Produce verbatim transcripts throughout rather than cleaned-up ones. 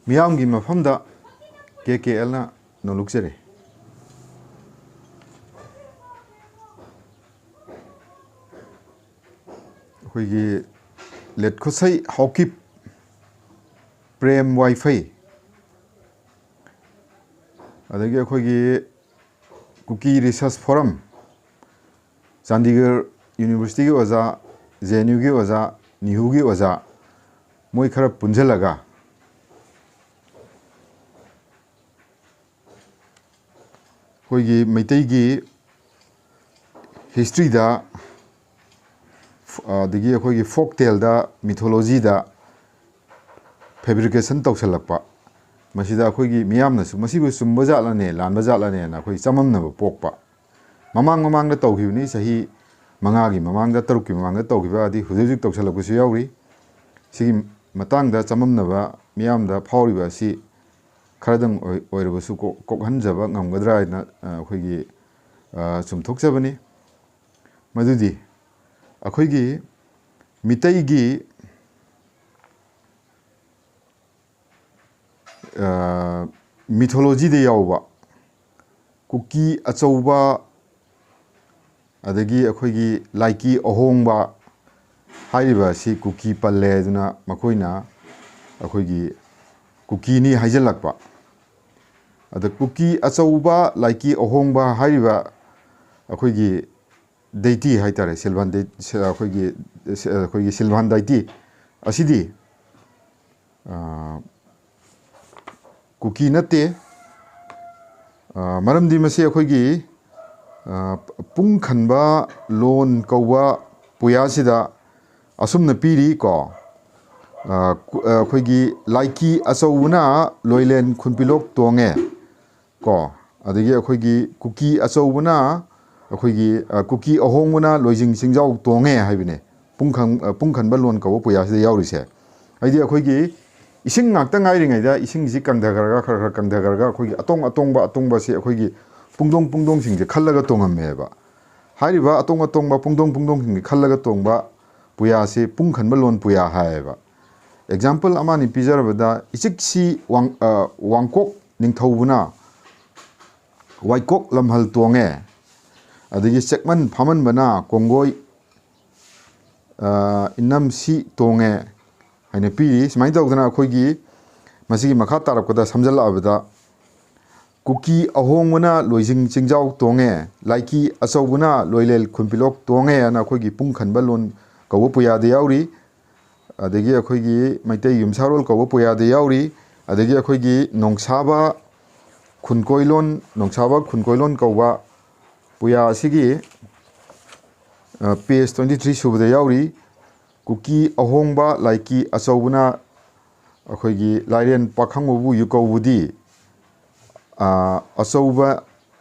ꯃꯤꯌꯥꯝꯒꯤ ꯃꯐꯝꯗ ꯀꯦ ꯀꯦ ꯑꯦꯜꯅ ꯅꯣꯂꯨꯛꯆꯔꯤ꯫ ꯑꯩꯈꯣꯏꯒꯤ ꯂꯦꯠꯈꯨꯁꯩ ꯍꯥꯎꯀꯤꯞ, ꯄ꯭ꯔꯦꯝ ꯋꯥꯏꯐꯩ, ꯑꯗꯒꯤ ꯑꯩꯈꯣꯏꯒꯤ ꯀꯨꯀꯤ ꯔꯤꯁꯔꯁ ꯐꯣꯔꯝ, ꯆꯥꯟꯗꯤꯒꯔ ꯌꯨꯅꯤꯚꯔꯁꯤꯇꯤꯒꯤ ꯑꯣꯖꯥ, ꯖꯦ ꯑꯦꯟ ꯌꯨꯒꯤ ꯑꯣꯖꯥ, ꯅꯤꯍꯨꯒꯤ ꯑꯣꯖꯥ, ꯃꯣꯏ ꯈꯔ ꯄꯨꯟꯁꯤꯜꯂꯒ ꯑꯩꯈꯣꯏꯒꯤ ꯃꯩꯇꯩꯒꯤ ꯍꯤꯁꯇ꯭ꯔꯤꯗ, ꯑꯗꯒꯤ ꯑꯩꯈꯣꯏꯒꯤ ꯐꯣꯛ ꯇꯦꯜꯗ, ꯃꯤꯊꯣꯂꯣꯖꯤꯗ ꯐꯦꯕ꯭ꯔꯤꯀꯦꯁꯟ ꯇꯧꯁꯜꯂꯛꯄ, ꯃꯁꯤꯗ ꯑꯩꯈꯣꯏꯒꯤ ꯃꯤꯌꯥꯝꯅꯁꯨ ꯃꯁꯤꯕꯨ ꯆꯨꯝꯕ ꯖꯥꯠꯂꯅꯦ, ꯂꯥꯟꯕ ꯖꯥꯠꯂꯅꯦꯅ ꯑꯩꯈꯣꯏ ꯆꯃꯝꯅꯕ ꯄꯣꯛꯄ꯫ ꯃꯃꯥꯡ ꯃꯃꯥꯡꯗ ꯇꯧꯈꯤꯕꯅꯤ, ꯆꯍꯤ ꯃꯉꯥꯒꯤ ꯃꯃꯥꯡꯗ, ꯇꯔꯨꯛꯀꯤ ꯃꯃꯥꯡꯗ ꯇꯧꯈꯤꯕ, ꯑꯗꯩ ꯍꯧꯖꯤꯛ ꯍꯧꯖꯤꯛ ꯇꯧꯁꯜꯂꯛꯄꯁꯨ ꯌꯥꯎꯔꯤ꯫ ꯁꯤꯒꯤ ꯃꯇꯥꯡꯗ ꯆꯃꯝꯅꯕ ꯃꯤꯌꯥꯝꯗ ꯐꯥꯎꯔꯤꯕ ꯑꯁꯤ ꯈꯔꯗꯪ ꯑꯣꯏ-, ꯑꯣꯏꯔꯕꯁꯨ ꯀꯣꯛ-, ꯀꯣꯛꯍꯟꯖꯕ ꯉꯝꯒꯗ꯭ꯔꯥ ꯍꯥꯏꯅ, ꯑ, ꯑꯩꯈꯣꯏꯒꯤ, ꯑ, ꯆꯨꯝꯊꯣꯛꯆꯕꯅꯤ꯫ ꯃꯗꯨꯗꯤ ꯑꯩꯈꯣꯏꯒꯤ ꯃꯤꯇꯩꯒꯤ, ꯑ, ꯃꯤꯊꯣꯂꯣꯖꯤꯗ ꯌꯥꯎꯕ ꯀꯨꯀꯤ ꯑꯆꯧꯕ, ꯑꯗꯒꯤ ꯑꯩꯈꯣꯏꯒꯤ ꯂꯥꯏꯀꯤ ꯑꯍꯣꯡꯕ ꯍꯥꯏꯔꯤꯕ ꯑꯁꯤ ꯀꯨꯀꯤ ꯄꯜꯂꯦ ꯍꯥꯏꯗꯨꯅ ꯃꯈꯣꯏꯅ ꯑꯩꯈꯣꯏꯒꯤ ꯀꯨꯀꯤꯅꯤ ꯍꯥꯏꯖꯤꯜꯂꯛꯄ꯫ ꯑꯗ ꯀꯨꯀꯤ ꯑꯆꯧꯕ ꯂꯥꯏꯀꯤ ꯑꯍꯣꯡꯕ ꯍꯥꯏꯔꯤꯕ ꯑꯩꯈꯣꯏꯒꯤ ꯗꯦꯏꯇꯤ ꯍꯥꯏꯇꯥꯔꯦ, ꯁꯤꯜꯚꯥꯟ ꯗꯦ-, ꯁꯤ-, ꯑꯩꯈꯣꯏꯒꯤ, ꯁꯤ-, ꯑꯩꯈꯣꯏꯒꯤ ꯁꯤꯜꯚꯥꯟ ꯗꯥꯏꯇꯤ ꯑꯁꯤꯗꯤ, ꯑ, ꯀꯨꯀꯤ ꯅꯠꯇꯦ꯫ ꯑ, ꯃꯔꯝꯗꯤ ꯃꯁꯤ ꯑꯩꯈꯣꯏꯒꯤ, ꯑ, ꯄꯨꯡ ꯈꯟꯕ ꯂꯣꯟ ꯀꯧꯕ ꯄꯨꯌꯥꯁꯤꯗ ꯑꯁꯨꯝꯅ ꯄꯤꯔꯤ ꯀꯣ꯫ ꯑ, ꯀꯨ-, ꯑ, ꯑꯩꯈꯣꯏꯒꯤ ꯂꯥꯏꯀꯤ ꯑꯆꯧꯕꯅ ꯂꯣꯏꯂꯦꯟ ꯈꯨꯟꯄꯤꯂꯣꯛ ꯇꯣꯡꯉꯦ ꯀꯣ꯫ ꯑꯗꯒꯤ ꯑꯩꯈꯣꯏꯒꯤ ꯀꯨꯀꯤ ꯑꯆꯧꯕꯅ, ꯑꯩꯈꯣꯏꯒꯤ, ꯑ, ꯀꯨꯀꯤ ꯑꯍꯣꯡꯕꯅ ꯂꯣꯏꯖꯤꯡ ꯆꯤꯡꯖꯥꯎ ꯇꯣꯡꯉꯦ ꯍꯥꯏꯕꯅꯦ꯫ ꯄꯨꯡ ꯈꯪ-, ꯑ, ꯄꯨꯡ ꯈꯟꯕ ꯂꯣꯟ ꯀꯧꯕ ꯄꯨꯌꯥꯁꯤꯗ ꯌꯥꯎꯔꯤꯁꯦ꯫ ꯍꯥꯏꯗꯤ ꯑꯩꯈꯣꯏꯒꯤ ꯏꯁꯤꯡ ꯉꯥꯛꯇ ꯉꯥꯏꯔꯤꯉꯩꯗ ꯏꯁꯤꯡꯁꯤ ꯀꯪꯊꯈ꯭ꯔꯒ, ꯈꯔ ꯈꯔ ꯀꯪꯊꯈ꯭ꯔꯒ ꯑꯩꯈꯣꯏꯒꯤ ꯑꯇꯣꯡ ꯑꯇꯣꯡꯕ ꯑꯇꯣꯡꯕꯁꯤ ꯑꯩꯈꯣꯏꯒꯤ ꯄꯨꯡꯗꯣꯡ ꯄꯨꯡꯗꯣꯡꯁꯤꯡꯁꯦ ꯈꯜꯂꯒ ꯇꯣꯡꯉꯝꯃꯦꯕ꯫ ꯍꯥꯏꯔꯤꯕ ꯑꯇꯣꯡ ꯑꯇꯣꯡꯕ ꯄꯨꯡꯗꯣꯡ ꯄꯨꯡꯗꯣꯡꯁꯤꯡꯁꯦ ꯈꯜꯂꯒ ꯇꯣꯡꯕ ꯄꯨꯌꯥꯁꯤ ꯄꯨꯡ ꯈꯟꯕ ꯂꯣꯟ ꯄꯨꯌꯥ ꯍꯥꯏꯌꯦꯕ꯫ ꯑꯦꯛꯖꯥꯝꯄꯜ ꯑꯃꯅꯤ ꯄꯤꯖꯔꯕꯗ, ꯏꯆꯤꯛꯁꯤ ꯋꯥꯡ-, ꯑ, ꯋꯥꯡꯀꯣꯛ ꯅꯤꯡꯊꯧꯕꯅ ꯋꯥꯏꯀꯣꯛ ꯂꯝꯍꯜ ꯇꯣꯡꯉꯦ, ꯑꯗꯒꯤ ꯆꯦꯛꯃꯟ ꯐꯥꯃꯟꯕꯅ ꯀꯣꯡꯒꯣꯏ, ꯑ, ꯏꯅꯝꯁꯤ ꯇꯣꯡꯉꯦ ꯍꯥꯏꯅ ꯄꯤꯔꯤ꯫ ꯁꯨꯃꯥꯏꯅ ꯇꯧꯗꯅ ꯑꯩꯈꯣꯏꯒꯤ ꯃꯁꯤꯒꯤ ꯃꯈꯥ ꯇꯥꯔꯛꯄꯗ ꯁꯝꯖꯜꯂꯛꯑꯕꯗ, ꯀꯨꯀꯤ ꯑꯍꯣꯡꯕꯅ ꯂꯣꯏꯖꯤꯡ ꯆꯤꯡꯖꯥꯎ ꯇꯣꯡꯉꯦ, ꯂꯥꯏꯀꯤ ꯑꯆꯧꯕꯅ ꯂꯣꯏꯂꯦꯜ ꯈꯨꯟꯄꯤꯂꯣꯛ ꯇꯣꯡꯉꯦ ꯍꯥꯏꯅ ꯑꯩꯈꯣꯏꯒꯤ ꯄꯨꯡ ꯈꯟꯕ ꯂꯣꯟ ꯀꯧꯕ ꯄꯨꯌꯥꯗ ꯌꯥꯎꯔꯤ꯫ ꯑꯗꯒꯤ ꯑꯩꯈꯣꯏꯒꯤ ꯃꯩꯇꯩ ꯌꯨꯝꯁꯥꯔꯣꯜ ꯀꯧꯕ ꯄꯨꯌꯥꯗ ꯌꯥꯎꯔꯤ꯫ ꯑꯗꯒꯤ ꯑꯩꯈꯣꯏꯒꯤ ꯅꯣꯡꯁꯥꯕ ꯈꯨꯟꯀꯣꯏꯂꯣꯟ, ꯅꯣꯡꯁꯥꯕ ꯈꯨꯟꯀꯣꯏꯂꯣꯟ ꯀꯧꯕ ꯄꯨꯌꯥ ꯑꯁꯤꯒꯤ, ꯑ, ꯄꯦꯖ ꯇ꯭ꯋꯦꯟꯇꯤ ꯊ꯭ꯔꯤ ꯁꯨꯕꯗ ꯌꯥꯎꯔꯤ꯫ ꯀꯨꯀꯤ ꯑꯍꯣꯡꯕ ꯂꯥꯏꯀꯤ ꯑꯆꯧꯕꯅ ꯑꯩꯈꯣꯏꯒꯤ ꯂꯥꯏꯔꯦꯟ ꯄꯥꯈꯪꯕꯕꯨ ꯌꯨꯀꯧꯕꯗꯤ, ꯑ, ꯑꯆꯧꯕ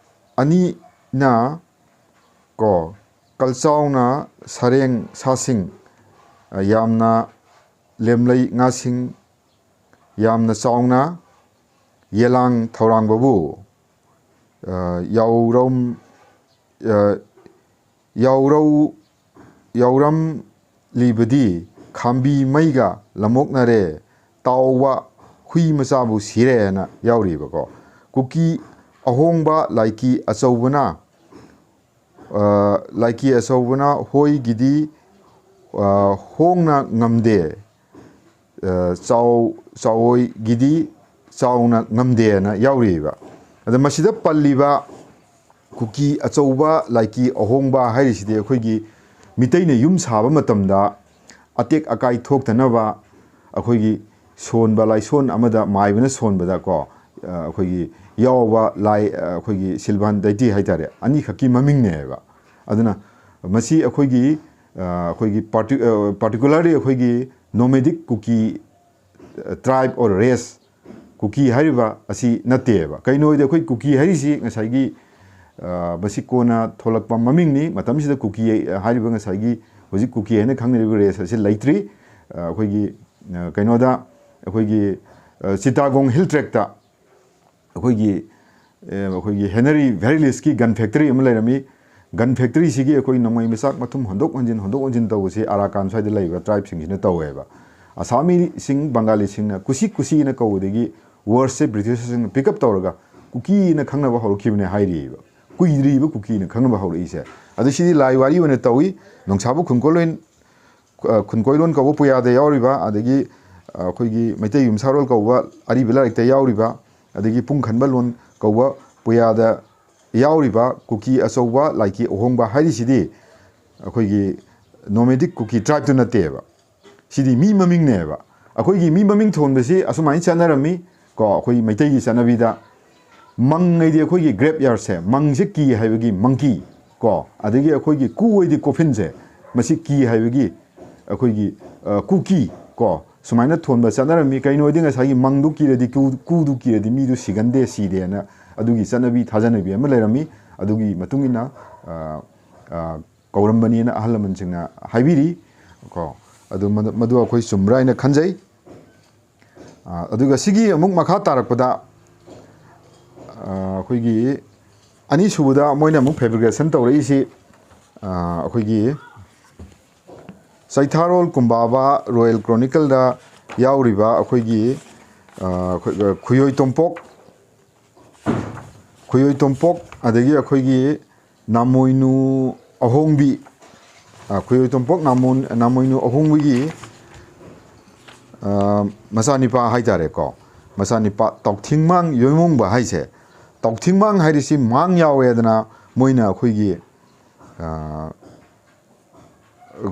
ꯑꯅꯤꯅ ꯀꯣ, ꯀꯜꯆꯥꯎꯅ ꯁꯔꯦꯡ ꯁꯥꯁꯤꯡ, ꯑ, ꯌꯥꯝꯅ ꯂꯦꯝꯂꯩ ꯉꯥꯁꯤꯡ, ꯌꯥꯝꯅ ꯆꯥꯎꯅ ꯌꯦꯂꯥꯡ ꯊꯧꯔꯥꯡꯕꯕꯨ, ꯑ, ꯌꯥꯎꯔꯝ-, ꯑ, ꯌꯥꯎꯔꯧ-, ꯌꯥꯎꯔꯝꯂꯤꯕꯗꯤ ꯈꯥꯝꯕꯤ ꯃꯩꯒ ꯂꯝꯃꯣꯛꯅꯔꯦ, ꯇꯥꯎꯕ ꯍꯨꯏ ꯃꯆꯥꯕꯨ ꯁꯤꯔꯦ ꯍꯥꯏꯅ ꯌꯥꯎꯔꯤꯕꯀꯣ꯫ ꯀꯨꯀꯤ ꯑꯍꯣꯡꯕ ꯂꯥꯏꯀꯤ ꯑꯆꯧꯕꯅ, ꯑ, ꯂꯥꯏꯀꯤ ꯑꯆꯧꯕꯅ ꯍꯣꯏꯒꯤꯗꯤ, ꯑ, ꯍꯣꯡꯅ ꯉꯝꯗꯦ, ꯑ, ꯆꯥꯎ-, ꯆꯥꯎꯑꯣꯏꯒꯤꯗꯤ ꯆꯥꯎꯅ ꯉꯝꯗꯦꯅ ꯌꯥꯎꯔꯤꯕ꯫ ꯑꯗ ꯃꯁꯤꯗ ꯄꯜꯂꯤꯕ ꯀꯨꯀꯤ ꯑꯆꯧꯕ ꯂꯥꯏꯀꯤ ꯑꯍꯣꯡꯕ ꯍꯥꯏꯔꯤꯁꯤꯗꯤ ꯑꯩꯈꯣꯏꯒꯤ ꯃꯤꯇꯩꯅ ꯌꯨꯝ ꯁꯥꯕ ꯃꯇꯝꯗ ꯑꯇꯦꯛ ꯑꯀꯥꯏ ꯊꯣꯛꯇꯅꯕ ꯑꯩꯈꯣꯏꯒꯤ ꯁꯣꯟꯕ ꯂꯥꯏꯁꯣꯟ ꯑꯃꯗ ꯃꯥꯏꯕꯅ ꯁꯣꯟꯕꯗꯀꯣ, ꯑ, ꯑꯩꯈꯣꯏꯒꯤ ꯌꯥꯎꯕ ꯂꯥꯏ, ꯑ, ꯑꯩꯈꯣꯏꯒꯤ ꯁꯤꯜꯚꯥꯟ ꯗꯥꯏꯇꯤ ꯍꯥꯏꯇꯥꯔꯦ, ꯑꯅꯤꯈꯛꯀꯤ ꯃꯃꯤꯡꯅꯦꯕ꯫ ꯑꯗꯨꯅ ꯃꯁꯤ ꯑꯩꯈꯣꯏꯒꯤ, ꯑ, ꯑꯩꯈꯣꯏꯒꯤ parti-, ꯑ, particularly ꯑꯩꯈꯣꯏꯒꯤ nomadic Kuki tribe or race, ꯀꯨꯀꯤ ꯍꯥꯏꯔꯤꯕ ꯑꯁꯤ ꯅꯠꯇꯦꯕ꯫ ꯀꯩꯅꯣ ꯍꯥꯏꯗꯤ ꯑꯩꯈꯣꯏ ꯀꯨꯀꯤ ꯍꯥꯏꯔꯤꯁꯤ ꯉꯁꯥꯏꯒꯤ, ꯑ, ꯃꯁꯤ ꯀꯣꯟꯅ ꯊꯣꯛꯂꯛꯄ ꯃꯃꯤꯡꯅꯤ꯫ ꯃꯇꯝꯁꯤꯗ ꯀꯨꯀꯤ ꯍꯥꯏꯔꯤꯕ ꯉꯁꯥꯏꯒꯤ ꯍꯧꯖꯤꯛ ꯀꯨꯀꯤ ꯍꯥꯏꯅ ꯈꯪꯅꯔꯤꯕ race ꯑꯁꯤ ꯂꯩꯇ꯭ꯔꯤ꯫ ꯑ, ꯑꯩꯈꯣꯏꯒꯤ, ꯑ, ꯀꯩꯅꯣꯗ ꯑꯩꯈꯣꯏꯒꯤ, ꯑ, ꯆꯤꯇꯥꯒꯣꯡ hill tract ꯑꯩꯈꯣꯏꯒꯤ, ꯑ, ꯑꯩꯈꯣꯏꯒꯤ ꯍꯦꯅꯔꯤ ꯚꯦꯔꯤꯂꯤꯁꯀꯤ gun factory ꯑꯃ ꯂꯩꯔꯝꯃꯤ꯫ Gun factoryꯁꯤꯒꯤ ꯑꯩꯈꯣꯏ ꯅꯣꯡꯃꯩ ꯃꯆꯥꯛ ꯃꯊꯨꯝ ꯍꯣꯟꯗꯣꯛ ꯍꯣꯟꯖꯤꯟ, ꯍꯣꯟꯗꯣꯛ ꯍꯣꯟꯖꯤꯟ ꯇꯧꯕꯁꯤ ꯑꯔꯥꯀꯥꯟ ꯁ꯭ꯋꯥꯏꯗ ꯂꯩꯕ tribeꯁꯤꯡꯁꯤꯅ ꯇꯧꯋꯦꯕ꯫ ꯑꯁꯥꯃꯤꯁꯤꯡ, ꯕꯪꯒꯥꯂꯤꯁꯤꯡꯅ ꯀꯨꯁꯤ ꯀꯨꯁꯤꯅ ꯀꯧꯕꯗꯒꯤ ꯋꯥꯔꯗꯁꯦ ꯕ꯭ꯔꯤꯇꯤꯁꯔꯁꯤꯡꯅ ꯄꯤꯛ ꯑꯞ ꯇꯧꯔꯒ ꯀꯨꯀꯤꯅ ꯈꯪꯅꯕ ꯍꯧꯔꯛꯈꯤꯕꯅꯦ ꯍꯥꯏꯔꯤꯑꯕ꯫ ꯀꯨꯏꯗ꯭ꯔꯤꯕ ꯀꯨꯀꯤꯅ ꯈꯪꯅꯕ ꯍꯧꯔꯛꯏꯁꯦ꯫ ꯑꯗꯨ ꯁꯤꯗꯤ ꯂꯥꯏ ꯋꯥꯔꯤ ꯑꯣꯏꯅ ꯇꯧꯏ꯫ ꯅꯣꯡꯁꯥꯕꯨ ꯈꯨꯟꯀꯣꯜꯂꯣꯟ, ꯑ, ꯈꯨꯟꯀꯣꯏꯂꯣꯟ ꯀꯧꯕ ꯄꯨꯌꯥꯗ ꯌꯥꯎꯔꯤꯕ, ꯑꯗꯒꯤ, ꯑ, ꯑꯩꯈꯣꯏꯒꯤ ꯃꯩꯇꯩ ꯌꯨꯝꯁꯥꯔꯣꯜ ꯀꯧꯕ ꯑꯔꯤꯕ ꯂꯥꯏꯔꯤꯛꯇ ꯌꯥꯎꯔꯤꯕ, ꯑꯗꯒꯤ ꯄꯨꯡ ꯈꯟꯕ ꯂꯣꯟ ꯀꯧꯕ ꯄꯨꯌꯥꯗ ꯌꯥꯎꯔꯤꯕ ꯀꯨꯀꯤ ꯑꯆꯧꯕ, ꯂꯥꯏꯀꯤ ꯑꯍꯣꯡꯕ ꯍꯥꯏꯔꯤꯁꯤꯗꯤ ꯑꯩꯈꯣꯏꯒꯤ ꯅꯣꯃꯦꯗꯤꯛ ꯀꯨꯀꯤ ꯇ꯭ꯔꯥꯏꯕꯇꯨ ꯅꯠꯇꯦꯕ꯫ ꯁꯤꯗꯤ ꯃꯤ ꯃꯃꯤꯡꯅꯦꯕ꯫ ꯑꯩꯈꯣꯏꯒꯤ ꯃꯤ ꯃꯃꯤꯡ ꯊꯣꯟꯕꯁꯤ ꯑꯁꯨꯃꯥꯏꯅ ꯆꯠꯅꯔꯝꯃꯤ ꯀꯣ, ꯑꯩꯈꯣꯏ ꯃꯩꯇꯩꯒꯤ ꯆꯠꯅꯕꯤꯗ꯫ ꯃꯪ ꯍꯥꯏꯗꯤ ꯑꯩꯈꯣꯏꯒꯤ ꯒ꯭ꯔꯦꯞ ꯌꯥꯔꯁꯦ, ꯃꯪꯁꯦ ꯀꯤ ꯍꯥꯏꯕꯒꯤ ꯃꯪꯀꯤ ꯀꯣ, ꯑꯗꯒꯤ ꯑꯩꯈꯣꯏꯒꯤ ꯀꯨ ꯍꯥꯏꯗꯤ ꯀꯣꯐꯤꯟꯁꯦ, ꯃꯁꯤ ꯀꯤ ꯍꯥꯏꯕꯒꯤ ꯑꯩꯈꯣꯏꯒꯤ, ꯑ, ꯀꯨꯀꯤ ꯀꯣ, ꯁꯨꯃꯥꯏꯅ ꯊꯣꯟꯕ ꯆꯠꯅꯔꯝꯃꯤ꯫ ꯀꯩꯅꯣ ꯍꯥꯏꯗꯤ ꯉꯁꯥꯏꯒꯤ ꯃꯪꯗꯨ ꯀꯤꯔꯗꯤ, ꯀꯨ-, ꯀꯨꯗꯨ ꯀꯤꯔꯗꯤ ꯃꯤꯗꯨ ꯁꯤꯒꯟꯗꯦ, ꯁꯤꯗꯦꯅ ꯑꯗꯨꯒꯤ ꯆꯠꯅꯕꯤ ꯊꯥꯖꯅꯕꯤ ꯑꯃ ꯂꯩꯔꯝꯃꯤ꯫ ꯑꯗꯨꯒꯤ ꯃꯇꯨꯡ ꯏꯟꯅ, ꯑ, ꯑ, ꯀꯧꯔꯝꯕꯅꯤꯅ ꯑꯍꯜ ꯂꯃꯟꯁꯤꯡꯅ ꯍꯥꯏꯕꯤꯔꯤ ꯀꯣ꯫ ꯑꯗꯨ ꯃꯗꯨ, ꯃꯗꯨ ꯑꯩꯈꯣꯏ ꯆꯨꯝꯕ꯭ꯔꯥ ꯍꯥꯏꯅ ꯈꯟꯖꯩ꯫ ꯑ, ꯑꯗꯨꯒ ꯁꯤꯒꯤ ꯑꯃꯨꯛ ꯃꯈꯥ ꯇꯥꯔꯛꯄꯗ, ꯑ, ꯑꯩꯈꯣꯏꯒꯤ ꯑꯅꯤꯁꯨꯕꯗ ꯃꯣꯏꯅ ꯑꯃꯨꯛ ꯐꯦꯕ꯭ꯔꯤꯀꯦꯁꯟ ꯇꯧꯔꯛꯏꯁꯤ, ꯑ, ꯑꯩꯈꯣꯏꯒꯤ ꯆꯩꯊꯥꯔꯣꯜ ꯀꯨꯝꯕꯥꯕ ꯔꯣꯌꯦꯜ ꯀ꯭ꯔꯣꯅꯤꯀꯜꯗ ꯌꯥꯎꯔꯤꯕ ꯑꯩꯈꯣꯏꯒꯤ, ꯑ, ꯑꯩꯈꯣꯏ, ꯈꯨꯌꯣꯏ ꯇꯣꯝꯄꯣꯛ, ꯈꯨꯌꯣꯏ ꯇꯣꯝꯄꯣꯛ, ꯑꯗꯒꯤ ꯑꯩꯈꯣꯏꯒꯤ ꯅꯥꯃꯣꯏꯅꯨ ꯑꯍꯣꯡꯕꯤ, ꯑ, ꯈꯨꯌꯣꯏ ꯇꯣꯝꯄꯣꯛ ꯅꯥꯃꯣꯟ-, ꯅꯥꯃꯣꯏꯅꯨ ꯑꯍꯣꯡꯕꯤꯒꯤ, ꯑ, ꯃꯆꯥꯅꯤꯄꯥ ꯍꯥꯏꯇꯥꯔꯦꯀꯣ, ꯃꯆꯥꯅꯤꯄꯥ ꯇꯥꯎꯊꯤꯡꯃꯥꯡ ꯌꯣꯏꯃꯣꯡꯕ ꯍꯥꯏꯁꯦ, ꯇꯥꯎꯊꯤꯡꯃꯥꯡ ꯍꯥꯏꯔꯤꯁꯤ ꯃꯥꯡ ꯌꯥꯎꯋꯦꯗꯅ ꯃꯣꯏꯅ ꯑꯩꯈꯣꯏꯒꯤ, ꯑ,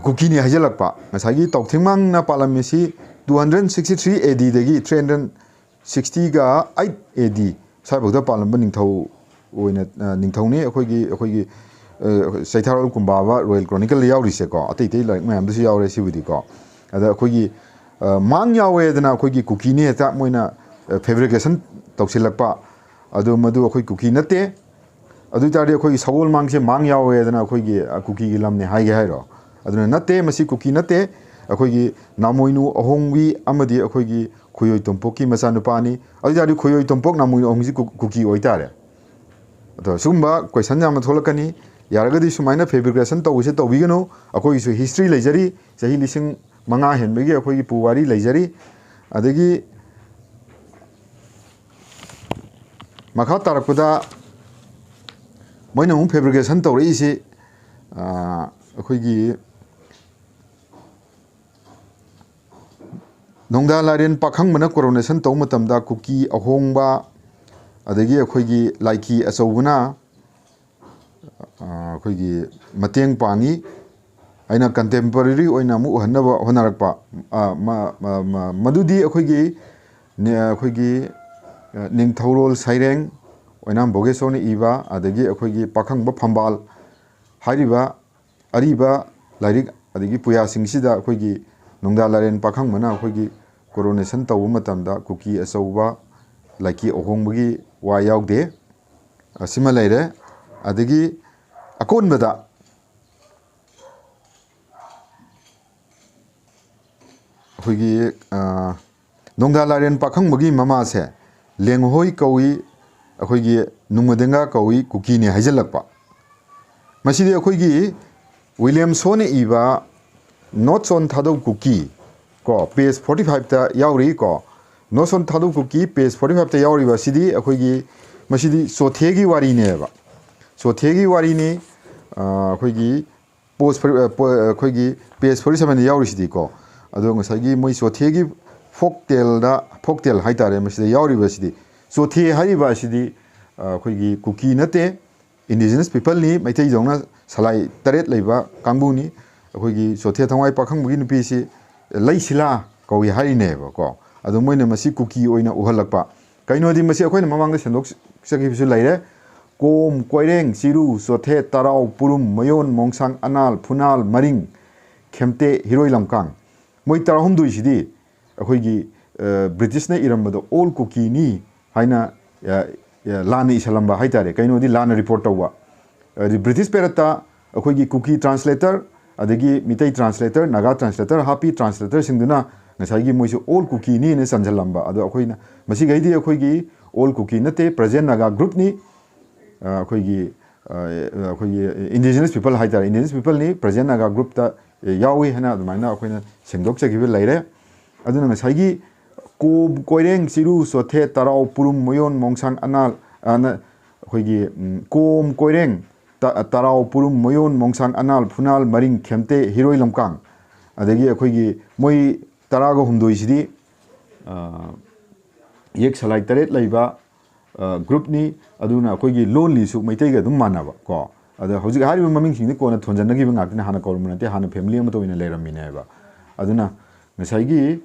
ꯀꯨꯀꯤꯅꯤ ꯍꯥꯏꯖꯤꯜꯂꯛꯄ꯫ ꯉꯁꯥꯏꯒꯤ ꯇꯥꯎꯊꯤꯡꯃꯥꯡꯅ ꯄꯥꯜꯂꯝꯃꯤꯁꯤ two hundred sixty three A D ꯗꯒꯤ three hundred sixty ꯒ eight A D ꯁ꯭ꯋꯥꯏꯐꯥꯎꯗ ꯄꯥꯜꯂꯝꯕ ꯅꯤꯡꯊꯧ ꯑꯣꯏꯅ, ꯑ, ꯅꯤꯡꯊꯧꯅꯤ꯫ ꯑꯩꯈꯣꯏꯒꯤ, ꯑꯩꯈꯣꯏꯒꯤ, ꯑ, ꯆꯩꯊꯥꯔꯣꯜ ꯀꯨꯝꯕꯥꯕ ꯔꯣꯌꯦꯜ ꯀ꯭ꯔꯣꯅꯤꯀꯜꯗ ꯌꯥꯎꯔꯤꯁꯦꯀꯣ, ꯑꯇꯩ ꯑꯇꯩ ꯂꯥꯏꯔꯤꯛ ꯃꯌꯥꯝꯗꯁꯨ ꯌꯥꯎꯔꯦ ꯁꯤꯕꯨꯗꯤꯀꯣ꯫ ꯑꯗ ꯑꯩꯈꯣꯏꯒꯤ, ꯑ, ꯃꯥꯡ ꯌꯥꯎꯋꯦꯗꯅ ꯑꯩꯈꯣꯏꯒꯤ ꯀꯨꯀꯤꯅꯤ ꯍꯦꯛꯇ ꯃꯣꯏꯅ, ꯑ, ꯐꯦꯕ꯭ꯔꯤꯀꯦꯁꯟ ꯇꯧꯁꯤꯜꯂꯛꯄ꯫ ꯑꯗꯨ ꯃꯗꯨ ꯑꯩꯈꯣꯏ ꯀꯨꯀꯤ ꯅꯠꯇꯦ꯫ ꯑꯗꯨ ꯑꯣꯏ ꯇꯥꯔꯗꯤ ꯑꯩꯈꯣꯏꯒꯤ ꯁꯒꯣꯜ ꯃꯥꯡꯁꯦ ꯃꯥꯡ ꯌꯥꯎꯋꯦꯗꯅ ꯑꯩꯈꯣꯏꯒꯤ, ꯑ, ꯀꯨꯀꯤꯒꯤ ꯂꯝꯅꯦ ꯍꯥꯏꯒꯦ ꯍꯥꯏꯔꯣ? ꯑꯗꯨꯅ ꯅꯠꯇꯦ, ꯃꯁꯤ ꯀꯨꯀꯤ ꯅꯠꯇꯦ꯫ ꯑꯩꯈꯣꯏꯒꯤ ꯅꯥꯃꯣꯏꯅꯨ ꯑꯍꯣꯡꯕꯤ ꯑꯃꯗꯤ ꯑꯩꯈꯣꯏꯒꯤ ꯈꯨꯌꯣꯏ ꯇꯣꯝꯄꯣꯛꯀꯤ ꯃꯆꯥꯅꯨꯄꯥꯅꯤ꯫ ꯑꯗꯨ ꯑꯣꯏ ꯇꯥꯔꯗꯤ ꯈꯨꯌꯣꯏ ꯇꯣꯝꯄꯣꯛ ꯅꯥꯃꯣꯏꯅꯨ ꯑꯍꯣꯡꯕꯤꯁꯤ ꯀꯨ-, ꯀꯨꯀꯤ ꯑꯣꯏꯇꯥꯔꯦ꯫ ꯑꯗꯣ ꯁꯤꯒꯨꯝꯕ ꯀꯣꯏꯁꯟ ꯌꯥꯝꯅ ꯊꯣꯛꯂꯛꯀꯅꯤ꯫ ꯌꯥꯔꯒꯗꯤ ꯁꯨꯃꯥꯏꯅ ꯐꯦꯕ꯭ꯔꯤꯀꯦꯁꯟ ꯇꯧꯕꯁꯦ ꯇꯧꯕꯤꯒꯅꯨ꯫ ꯑꯩꯈꯣꯏꯒꯤꯁꯨ ꯍꯤꯁꯇ꯭ꯔꯤ ꯂꯩꯖꯔꯤ꯫ ꯆꯍꯤ ꯂꯤꯁꯤꯡ ꯃꯉꯥ ꯍꯦꯟꯕꯒꯤ ꯑꯩꯈꯣꯏꯒꯤ ꯄꯨꯋꯥꯔꯤ ꯂꯩꯖꯔꯤ꯫ ꯑꯗꯒꯤ ꯃꯈꯥ ꯇꯥꯔꯛꯄꯗ ꯃꯣꯏꯅ ꯑꯃꯨꯛ fabrication ꯇꯧꯔꯛꯏꯁꯤ, ꯑ, ꯑꯩꯈꯣꯏꯒꯤ ꯅꯣꯡꯗꯥ ꯂꯥꯏꯔꯦꯟ ꯄꯥꯈꯪꯕꯅ coronation ꯇꯧꯕ ꯃꯇꯝꯗ ꯀꯨꯀꯤ ꯑꯍꯣꯡꯕ, ꯑꯗꯒꯤ ꯑꯩꯈꯣꯏꯒꯤ ꯂꯥꯏꯀꯤ ꯑꯆꯧꯕꯅ, ꯑ, ꯑꯩꯈꯣꯏꯒꯤ ꯃꯇꯦꯡ ꯄꯥꯡꯉꯤ꯫ ꯑꯩꯅ contemporary ꯑꯣꯏꯅ ꯑꯃꯨꯛ ꯎꯍꯟꯅꯕ ꯍꯣꯠꯅꯔꯛꯄ, ꯑ, ꯃ-, ꯃ-, ꯃ-, ꯃꯗꯨꯗꯤ ꯑꯩꯈꯣꯏꯒꯤ ꯅꯦ-, ꯑꯩꯈꯣꯏꯒꯤ, ꯑ, ꯅꯤꯡꯊꯧꯔꯣꯜ ꯁꯩꯔꯦꯡ ꯑꯣꯏꯅꯥꯝ ꯚꯣꯒꯦꯁꯣꯔꯅ ꯏꯕ, ꯑꯗꯒꯤ ꯑꯩꯈꯣꯏꯒꯤ ꯄꯥꯈꯪꯕ ꯐꯝꯕꯥꯜ ꯍꯥꯏꯔꯤꯕ ꯑꯔꯤꯕ ꯂꯥꯏꯔꯤꯛ, ꯑꯗꯒꯤ ꯄꯨꯌꯥꯁꯤꯡꯁꯤꯗ ꯑꯩꯈꯣꯏꯒꯤ ꯅꯣꯡꯗꯥ ꯂꯥꯏꯔꯦꯟ ꯄꯥꯈꯪꯕꯅ ꯑꯩꯈꯣꯏꯒꯤ coronation ꯇꯧꯕ ꯃꯇꯝꯗ ꯀꯨꯀꯤ ꯑꯆꯧꯕ ꯂꯥꯏꯀꯤ ꯑꯍꯣꯡꯕꯒꯤ ꯋꯥ ꯌꯥꯎꯗꯦ꯫ ꯑꯁꯤꯃ ꯂꯩꯔꯦ꯫ ꯑꯗꯒꯤ ꯑꯀꯣꯟꯕꯗ ꯑꯩꯈꯣꯏꯒꯤ, ꯑ, ꯅꯣꯡꯗꯥ ꯂꯥꯏꯔꯦꯟ ꯄꯥꯈꯪꯕꯒꯤ ꯃꯃꯥꯁꯦ ꯂꯦꯡꯍꯣꯏ ꯀꯧꯏ, ꯑꯩꯈꯣꯏꯒꯤ ꯅꯨꯡꯃꯗꯦꯡꯒꯥ ꯀꯧꯏ, ꯀꯨꯀꯤꯅꯤ ꯍꯥꯏꯖꯜꯂꯛꯄ꯫ ꯃꯁꯤꯗꯤ ꯑꯩꯈꯣꯏꯒꯤ ꯋꯤꯂꯤꯌꯝ ꯁꯣꯅ ꯏꯕ Notes on Thadou Kuki ꯀꯣ, page forty five ꯇ ꯌꯥꯎꯔꯤ ꯀꯣ꯫ Notes on Thadou Kuki page forty five ꯇ ꯌꯥꯎꯔꯤꯕ ꯑꯁꯤꯗꯤ ꯑꯩꯈꯣꯏꯒꯤ, ꯃꯁꯤꯗꯤ ꯆꯣꯊꯦꯒꯤ ꯋꯥꯔꯤꯅꯦꯕ꯫ ꯆꯣꯊꯦꯒꯤ ꯋꯥꯔꯤꯅꯤ꯫ ꯑ, ꯑꯩꯈꯣꯏꯒꯤ post forty, ꯑ, ꯄꯣ-, ꯑꯩꯈꯣꯏꯒꯤ page forty seven ꯗ ꯌꯥꯎꯔꯤꯁꯤꯗꯤꯀꯣ꯫ ꯑꯗꯣ ꯉꯁꯥꯏꯒꯤ ꯃꯣꯏ ꯆꯣꯊꯦꯒꯤ folk tale ꯗ, folk tale ꯍꯥꯏꯇꯥꯔꯦ, ꯃꯁꯤꯗ ꯌꯥꯎꯔꯤꯕ ꯑꯁꯤꯗꯤ, ꯆꯣꯊꯦ ꯍꯥꯏꯔꯤꯕ ꯑꯁꯤꯗꯤ, ꯑ, ꯑꯩꯈꯣꯏꯒꯤ ꯀꯨꯀꯤ ꯅꯠꯇꯦ, indigenous people ꯅꯤ, ꯃꯩꯇꯩꯗꯧꯅ ꯁꯂꯥꯏ ꯇꯔꯦꯠ ꯂꯩꯕ ꯀꯥꯡꯕꯨꯅꯤ꯫ ꯑꯩꯈꯣꯏꯒꯤ ꯆꯣꯊꯦ ꯊꯋꯥꯏ ꯄꯥꯈꯪꯕꯒꯤ ꯅꯨꯄꯤꯁꯤ ꯂꯩꯁꯤꯂꯥ ꯀꯧꯏ ꯍꯥꯏꯔꯤꯅꯦꯕꯀꯣ꯫ ꯑꯗꯣ ꯃꯣꯏꯅ ꯃꯁꯤ ꯀꯨꯀꯤ ꯑꯣꯏꯅ ꯎꯍꯜꯂꯛꯄ꯫ ꯀꯩꯅꯣꯗꯤ ꯃꯁꯤ ꯑꯩꯈꯣꯏꯅ ꯃꯃꯥꯡꯗ ꯁꯟꯗꯣꯛꯆꯈꯤꯕꯁꯨ ꯂꯩꯔꯦ꯫ ꯀꯣꯝ, ꯀꯣꯏꯔꯦꯡ, ꯆꯤꯔꯨ, ꯆꯣꯊꯦ, ꯇꯔꯥꯎ, ꯄꯨꯔꯨꯝ, ꯃꯌꯣꯟ, ꯃꯣꯡꯁꯥꯡ, ꯑꯅꯥꯜ, ꯐꯨꯅꯥꯜ, ꯃꯔꯤꯡ, ꯈꯦꯝꯇꯦ, ꯍꯤꯔꯣꯏ ꯂꯝꯀꯥꯡ꯫ ꯃꯣꯏ ꯇꯔꯥꯍꯨꯝꯗꯣꯏꯁꯤꯗꯤ ꯑꯩꯈꯣꯏꯒꯤ, ꯑ, ꯕ꯭ꯔꯤꯇꯤꯁꯅ ꯏꯔꯝꯕꯗꯣ ꯑꯣꯜ ꯀꯨꯀꯤꯅꯤ ꯍꯥꯏꯅ, ꯑ, ꯑ, ꯂꯥꯟꯅ ꯏꯁꯜꯂꯝꯕ ꯍꯥꯏꯇꯥꯔꯦ꯫ ꯀꯩꯅꯣꯗꯤ ꯂꯥꯟꯅ report ꯇꯧꯕ꯫ ꯑꯗꯤ ꯕ꯭ꯔꯤꯇꯤꯁ ꯄꯦꯔꯠꯇ ꯑꯩꯈꯣꯏꯒꯤ ꯀꯨꯀꯤ translator, ꯑꯗꯒꯤ ꯃꯤꯇꯩ translator, ꯅꯥꯒꯥ translator ꯍꯥꯞꯄꯤ꯫ Translator ꯁꯤꯡꯗꯨꯅ ꯉꯁꯥꯏꯒꯤ ꯃꯣꯏꯁꯨ ꯑꯣꯜ ꯀꯨꯀꯤꯅꯤꯅ ꯆꯟꯁꯤꯜꯂꯝꯕ꯫ ꯑꯗꯣ ꯑꯩꯈꯣꯏꯅ ꯃꯁꯤꯈꯩꯗꯤ ꯑꯩꯈꯣꯏꯒꯤ ꯑꯣꯜ ꯀꯨꯀꯤ ꯅꯠꯇꯦ, present ꯅꯥꯒꯥ group ꯅꯤ꯫ ꯑ, ꯑꯩꯈꯣꯏꯒꯤ, ꯑ, ꯑꯩꯈꯣꯏꯒꯤ indigenous people ꯍꯥꯏꯇꯥꯔꯦ, indigenous people ꯅꯤ, present ꯅꯥꯒꯥ group ꯇ ꯌꯥꯎꯏ ꯍꯥꯏꯅ ꯑꯗꯨꯃꯥꯏꯅ ꯑꯩꯈꯣꯏꯅ ꯁꯦꯡꯗꯣꯛꯆꯈꯤꯕ ꯂꯩꯔꯦ꯫ ꯑꯗꯨꯅ ꯉꯁꯥꯏꯒꯤ ꯀꯣꯝ, ꯀꯣꯏꯔꯦꯡ, ꯆꯤꯔꯨ, ꯆꯣꯊꯦ, ꯇꯔꯥꯎ, ꯄꯨꯔꯨꯝ, ꯃꯌꯣꯟ, ꯃꯣꯡꯁꯥꯡ, ꯑꯅꯥꯜ, ꯑ, ꯅ-, ꯑꯩꯈꯣꯏꯒꯤ, ꯎꯝ, ꯀꯣꯝ, ꯀꯣꯏꯔꯦꯡ, ꯇ-, ꯇꯔꯥꯎ, ꯄꯨꯔꯨꯝ, ꯃꯌꯣꯟ, ꯃꯣꯡꯁꯥꯡ, ꯑꯅꯥꯜ, ꯐꯨꯅꯥꯜ, ꯃꯔꯤꯡ, ꯈꯦꯝꯇꯦ, ꯍꯤꯔꯣꯏ, ꯂꯝꯀꯥꯡ, ꯑꯗꯒꯤ ꯑꯩꯈꯣꯏꯒꯤ ꯃꯣꯏ ꯇꯔꯥꯒ ꯍꯨꯝꯗꯣꯏꯁꯤꯗꯤ, ꯑ, ꯌꯦꯛ ꯁꯂꯥꯏ ꯇꯔꯦꯠ ꯂꯩꯕ, ꯑ, ꯒ꯭ꯔꯨꯞꯅꯤ꯫ ꯑꯗꯨꯅ ꯑꯩꯈꯣꯏꯒꯤ ꯂꯣꯟꯂꯤꯁꯨ ꯃꯩꯇꯩꯒ ꯑꯗꯨꯝ ꯃꯥꯟꯅꯕ ꯀꯣ꯫ ꯑꯗ ꯍꯧꯖꯤꯛ ꯍꯥꯏꯔꯤꯕ ꯃꯃꯤꯡꯁꯤꯡꯗꯤ ꯀꯣꯟꯅ ꯊꯣꯟꯖꯟꯅꯈꯤꯕ ꯉꯥꯛꯇꯅꯤ, ꯍꯥꯟꯅ ꯀꯧꯔꯝꯕ ꯅꯠꯇꯦ, ꯍꯥꯟꯅ ꯐꯦꯃꯤꯂꯤ ꯑꯃꯠꯇ ꯑꯣꯏꯅ ꯂꯩꯔꯝꯃꯤꯅꯦꯕ꯫ ꯑꯗꯨꯅ ꯉꯁꯥꯏꯒꯤ,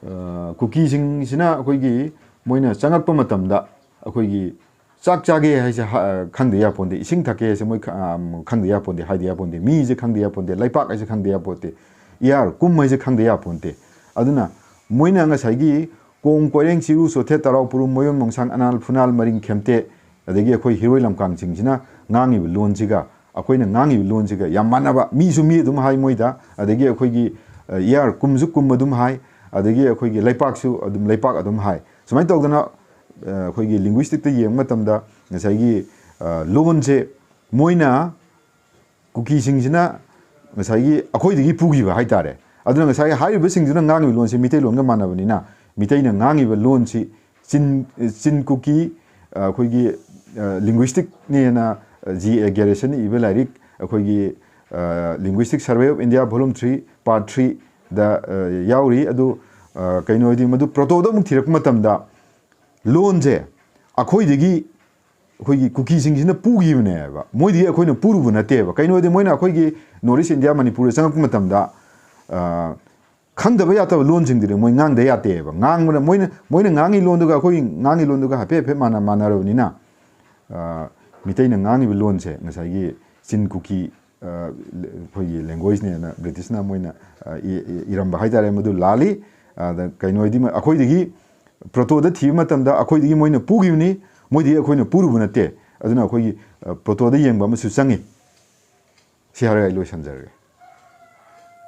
ꯑ, ꯀꯨꯀꯤꯁꯤꯡꯁꯤꯅ ꯑꯩꯈꯣꯏꯒꯤ ꯃꯣꯏꯅ ꯆꯪꯉꯛꯄ ꯃꯇꯝꯗ ꯑꯩꯈꯣꯏꯒꯤ ꯆꯥꯛ ꯆꯥꯒꯦ ꯍꯥꯏꯁꯦ ꯍ-, ꯈꯪꯗ ꯌꯥꯄꯣꯟꯇꯦ, ꯏꯁꯤꯡ ꯊꯛꯀꯦ ꯍꯥꯏꯁꯦ ꯃꯣꯏ ꯈ-, ꯑ, ꯈꯪꯗ ꯌꯥꯄꯣꯟꯇꯦ, ꯍꯥꯏꯗ ꯌꯥꯄꯣꯟꯇꯦ, ꯃꯤꯁꯦ ꯈꯪꯗ ꯌꯥꯄꯣꯟꯇꯦ, ꯂꯩꯄꯥꯛ ꯍꯥꯏꯁꯦ ꯈꯪꯗ ꯌꯥꯄꯣꯟꯇꯦ, ꯏꯌꯥꯔ ꯀꯨꯝ ꯍꯥꯏꯁꯦ ꯈꯪꯗ ꯌꯥꯄꯣꯟꯇꯦ꯫ ꯑꯗꯨꯅ ꯃꯣꯏꯅ ꯉꯁꯥꯏꯒꯤ ꯀꯣꯝ, ꯀꯣꯏꯔꯦꯡ, ꯆꯤꯔꯨ, ꯆꯣꯊꯦ, ꯇꯔꯥꯎ, ꯄꯨꯔꯨꯝ, ꯃꯌꯣꯟ, ꯃꯣꯡꯁꯥꯡ, ꯑꯅꯥꯜ, ꯐꯨꯅꯥꯜ, ꯃꯔꯤꯡ, ꯈꯦꯝꯇꯦ, ꯑꯗꯒꯤ ꯑꯩꯈꯣꯏ ꯍꯤꯔꯣꯏ ꯂꯝꯀꯥꯡꯁꯤꯡꯁꯤꯅ ꯉꯥꯡꯉꯤꯕ ꯂꯣꯟꯁꯤꯒ ꯑꯩꯈꯣꯏꯅ ꯉꯥꯡꯉꯤꯕ ꯂꯣꯟꯁꯤꯒ ꯌꯥꯝ ꯃꯥꯟꯅꯕ, ꯃꯤꯁꯨ ꯃꯤ ꯑꯗꯨꯝ ꯍꯥꯏ ꯃꯣꯏꯗ, ꯑꯗꯒꯤ ꯑꯩꯈꯣꯏꯒꯤ, ꯑ, ꯏꯌꯥꯔ ꯀꯨꯝꯁꯨ ꯀꯨꯝ ꯑꯗꯨꯝ ꯍꯥꯏ, ꯑꯗꯒꯤ ꯑꯩꯈꯣꯏꯒꯤ ꯂꯩꯄꯥꯛꯁꯨ ꯑꯗꯨꯝ ꯂꯩꯄꯥꯛ ꯑꯗꯨꯝ ꯍꯥꯏ꯫ ꯁꯨꯃꯥꯏꯅ ꯇꯧꯗꯅ, ꯑ, ꯑꯩꯈꯣꯏꯒꯤ ꯂꯤꯡꯒ꯭ꯋꯤꯁꯇꯤꯛꯇ ꯌꯦꯡꯕ ꯃꯇꯝꯗ ꯉꯁꯥꯏꯒꯤ, ꯑ, ꯂꯣꯟꯁꯦ ꯃꯣꯏꯅ ꯀꯨꯀꯤꯁꯤꯡꯁꯤꯅ ꯉꯁꯥꯏꯒꯤ ꯑꯩꯈꯣꯏꯗꯒꯤ ꯄꯨꯈꯤꯕ ꯍꯥꯏꯇꯥꯔꯦ꯫ ꯑꯗꯨꯅ ꯉꯁꯥꯏꯒꯤ ꯍꯥꯏꯔꯤꯕꯁꯤꯡꯗꯨꯅ ꯉꯥꯡꯉꯤꯕ ꯂꯣꯟꯁꯦ ꯃꯤꯇꯩꯂꯣꯟꯒ ꯃꯥꯟꯅꯕꯅꯤꯅ, ꯃꯤꯇꯩꯅ ꯉꯥꯡꯉꯤꯕ ꯂꯣꯟꯁꯤ ꯆꯤꯟ, ꯆꯤꯟ ꯀꯨꯀꯤ, ꯑ, ꯑꯩꯈꯣꯏꯒꯤ, ꯑ, ꯂꯤꯡꯒ꯭ꯋꯤꯁꯇꯤꯛꯅꯦꯅ, ꯑ, ꯖꯤ ꯑꯦ ꯒꯦꯔꯦꯁꯟꯅ ꯏꯕ ꯂꯥꯏꯔꯤꯛ, ꯑꯩꯈꯣꯏꯒꯤ, ꯑ, Linguistic Survey of India Volume three, Part three ꯗ, ꯑ, ꯌꯥꯎꯔꯤ꯫ ꯑꯗꯨ, ꯑ, ꯀꯩꯅꯣ ꯍꯥꯏꯗꯤ ꯃꯗꯨ ꯄ꯭ꯔꯣꯇꯣꯗ ꯑꯃꯨꯛ ꯊꯤꯔꯛꯄ ꯃꯇꯝꯗ ꯂꯣꯟꯁꯦ ꯑꯩꯈꯣꯏꯗꯒꯤ, ꯑꯩꯈꯣꯏꯒꯤ ꯀꯨꯀꯤꯁꯤꯡꯁꯤꯅ ꯄꯨꯈꯤꯕꯅꯦꯕ, ꯃꯣꯏꯗꯒꯤ ꯑꯩꯈꯣꯏꯅ ꯄꯨꯔꯨꯕ ꯅꯠꯇꯦꯕ꯫ ꯀꯩꯅꯣ ꯍꯥꯏꯗꯤ ꯃꯣꯏꯅ ꯑꯩꯈꯣꯏꯒꯤ North East India, ꯃꯅꯤꯄꯨꯔꯗ ꯆꯪꯉꯛꯄ ꯃꯇꯝꯗ, ꯑ, ꯈꯪꯗꯕ ꯌꯥꯗꯕ ꯂꯣꯟꯁꯤꯡꯗꯨꯗꯤ ꯃꯣꯏ ꯉꯥꯡꯗ ꯌꯥꯗꯦꯕ꯫ ꯉꯥꯡꯕꯅ ꯃꯣꯏꯅ, ꯃꯣꯏꯅ ꯉꯥꯡꯉꯤ ꯂꯣꯟꯗꯨꯒ ꯑꯩꯈꯣꯏ ꯉꯥꯡꯉꯤ ꯂꯣꯟꯗꯨꯒ ꯍꯥꯏꯐꯦꯠ ꯍꯥꯏꯐꯦꯠ ꯃꯥꯟꯅ-, ꯃꯥꯟꯅꯔꯕꯅꯤꯅ, ꯑ, ꯃꯤꯇꯩꯅ ꯉꯥꯡꯉꯤꯕ ꯂꯣꯟꯁꯦ ꯉꯁꯥꯏꯒꯤ ꯆꯤꯟ ꯀꯨꯀꯤ, ꯑ, ꯑꯩꯈꯣꯏꯒꯤ ꯂꯦꯡꯒ꯭ꯋꯦꯖꯅꯦꯅ ꯕ꯭ꯔꯤꯇꯤꯁꯅ ꯃꯣꯏꯅ, ꯑ, ꯏ-, ꯏ-, ꯏꯔꯝꯕ ꯍꯥꯏꯇꯥꯔꯦ꯫ ꯃꯗꯨ ꯂꯥꯜꯂꯤ꯫ ꯑꯗ ꯀꯩꯅꯣ ꯍꯥꯏꯗꯤ ꯃ-, ꯑꯩꯈꯣꯏꯗꯒꯤ ꯄ꯭ꯔꯣꯇꯣꯗ ꯊꯤꯕ ꯃꯇꯝꯗ ꯑꯩꯈꯣꯏꯗꯒꯤ ꯃꯣꯏꯅ ꯄꯨꯈꯤꯕꯅꯤ, ꯃꯣꯏꯗꯒꯤ ꯑꯩꯈꯣꯏꯅ ꯄꯨꯔꯨꯕ ꯅꯠꯇꯦ꯫ ꯑꯗꯨꯅ ꯑꯩꯈꯣꯏꯒꯤ, ꯑ, ꯄ꯭ꯔꯣꯇꯣꯗ ꯌꯦꯡꯕ ꯑꯃꯁꯨ ꯆꯪꯉꯤ꯫ ꯁꯤ ꯍꯥꯏꯔꯒ ꯑꯩ ꯂꯣꯏꯁꯟꯖꯔꯒꯦ꯫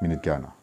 ꯃꯤꯅꯤꯠ ꯀꯌꯥꯅꯣ?